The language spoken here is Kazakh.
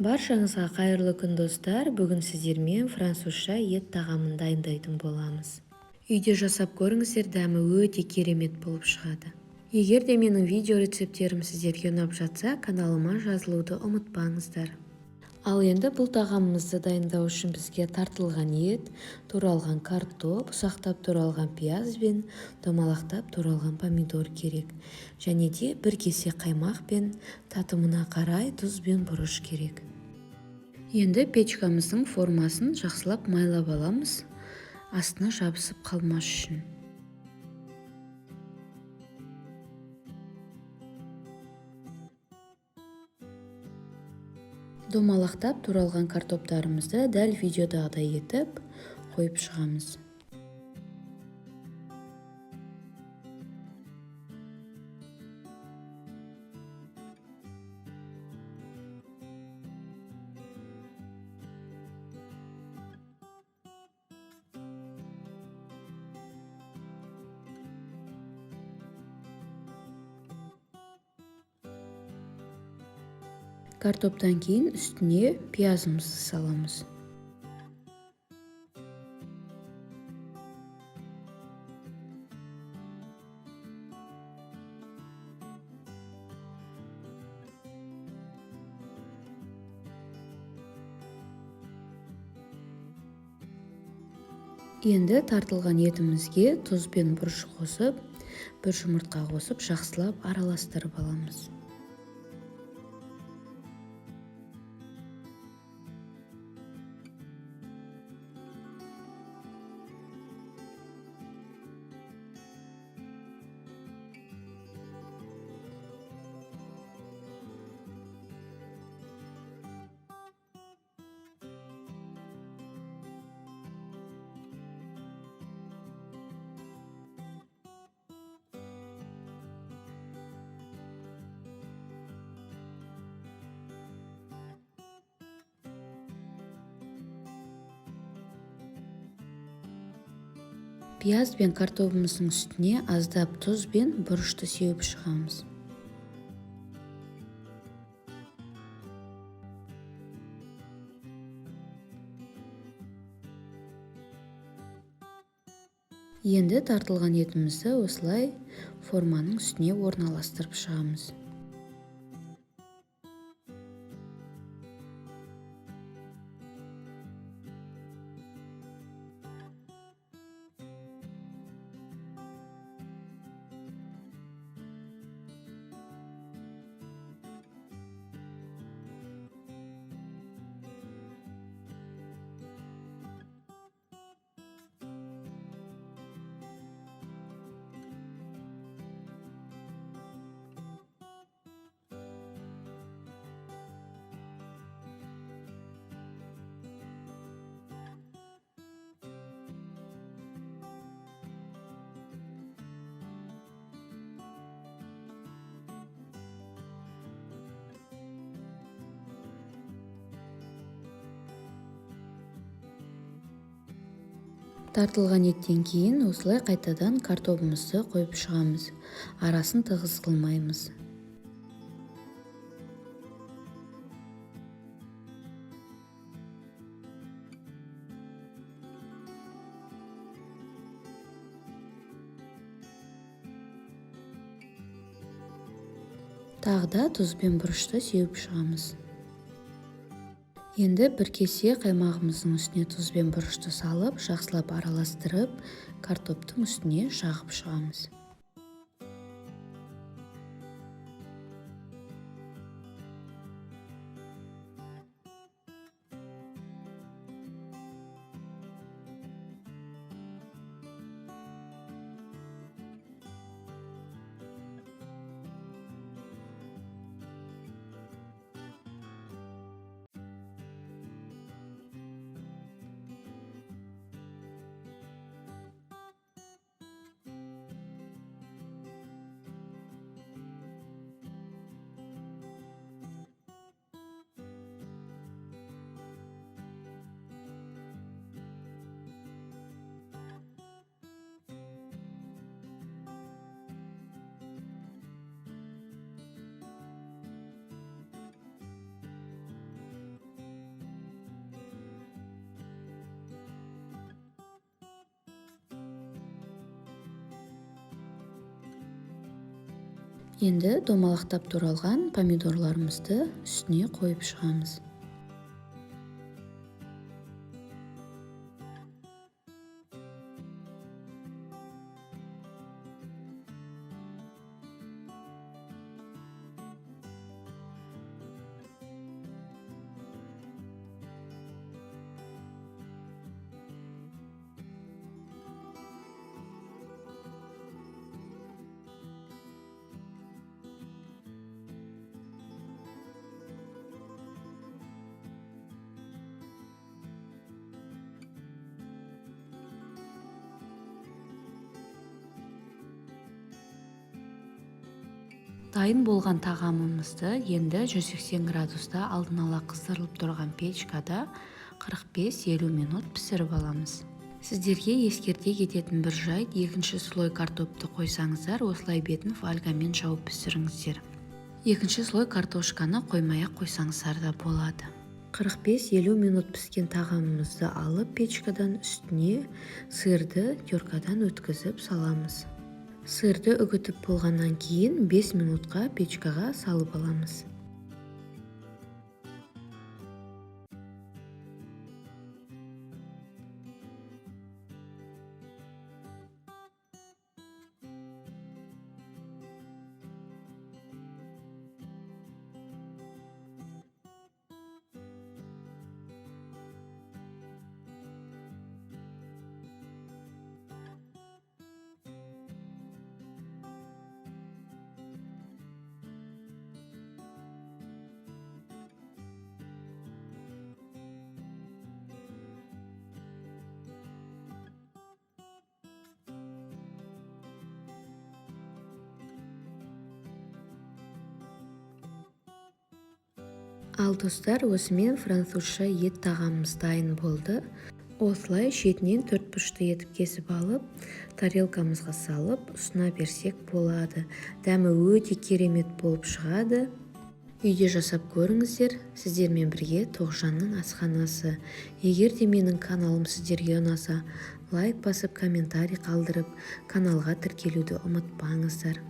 Баршаңызға қайырлы күн, достар! Бүгін сіздермен французша ет тағамын дайындайтын боламыз. Үйде жасап көріңіздер, дәмі өте керемет болып шығады. Егер де менің видео рецепттерім сіздерге ұнап жатса, каналыма жазылуды ұмытпаңыздар. Ал енді бұл тағамымызды дайындау үшін бізге тартылған ет, туралған картоп, ұсақтап туралған пияз бен домалақтап туралған помидор керек. Және де бір кесе қаймақ пен татымына қарай тұз бен бұрыш керек. Енді печкамыздың формасын жақсылап майлап аламыз, астына жабысып қалмас үшін. Домалақтап туралған картоптарымызды дәл видеодағыдай етіп қойып шығамыз. Картоптан кейін үстіне пиязымызды саламыз. Енді тартылған етімізге тұз бен бұрыш қосып, бір жұмыртқа қосып, жақсылап араластырып аламыз. Пияз бен картобымыздың үстіне аздап тұз бен бұрышты сеуіп шығамыз. Енді тартылған етімізді осылай форманың үстіне орналастырып шығамыз. Тартылған еттен кейін осылай қайтадан картобымызды қойып шығамыз. Арасын тығыз қылмаймыз. Тағы да тұз бен бұрышты сеуіп шығамыз. Енді бір кесе қаймағымыздың үстіне тұз бен бұрышты салып, жақсылап араластырып, картоптың үстіне жағып шығамыз. Енді домалақтап туралған помидорларымызды үстіне қойып шығамыз. Дайын болған тағамымызды енді 180 градуста алдын ала қыздырылып тұрған печкада 45-50 минут пісіріп аламыз. Сіздерге ескерте кететін бір жайт, екінші слой картопты қойсаңыздар, осылай бетін фольгамен жауып пісіріңіздер. Екінші слой картошканы қоймай-ақ қойсаңыздар да болады. 45-50 минут піскен тағамымызды алып, печкадан үстіне сырды теркадан өткізіп саламыз. Сырды үгітіп болғаннан кейін 5 минутқа печкаға салып аламыз. Ал достар, осымен французша ет тағамымыз дайын болды. Осылай шетінен төрт бұрышты етіп кесіп алып, тарелкамызға салып, ұсына берсек болады. Дәмі өте керемет болып шығады. Үйде жасап көріңіздер. Сіздермен бірге Тоғжанның асханасы. Егер де менің каналым сіздерге ұнаса, лайк басып, комментарий қалдырып, каналға тіркелуді ұмытпаңыздар.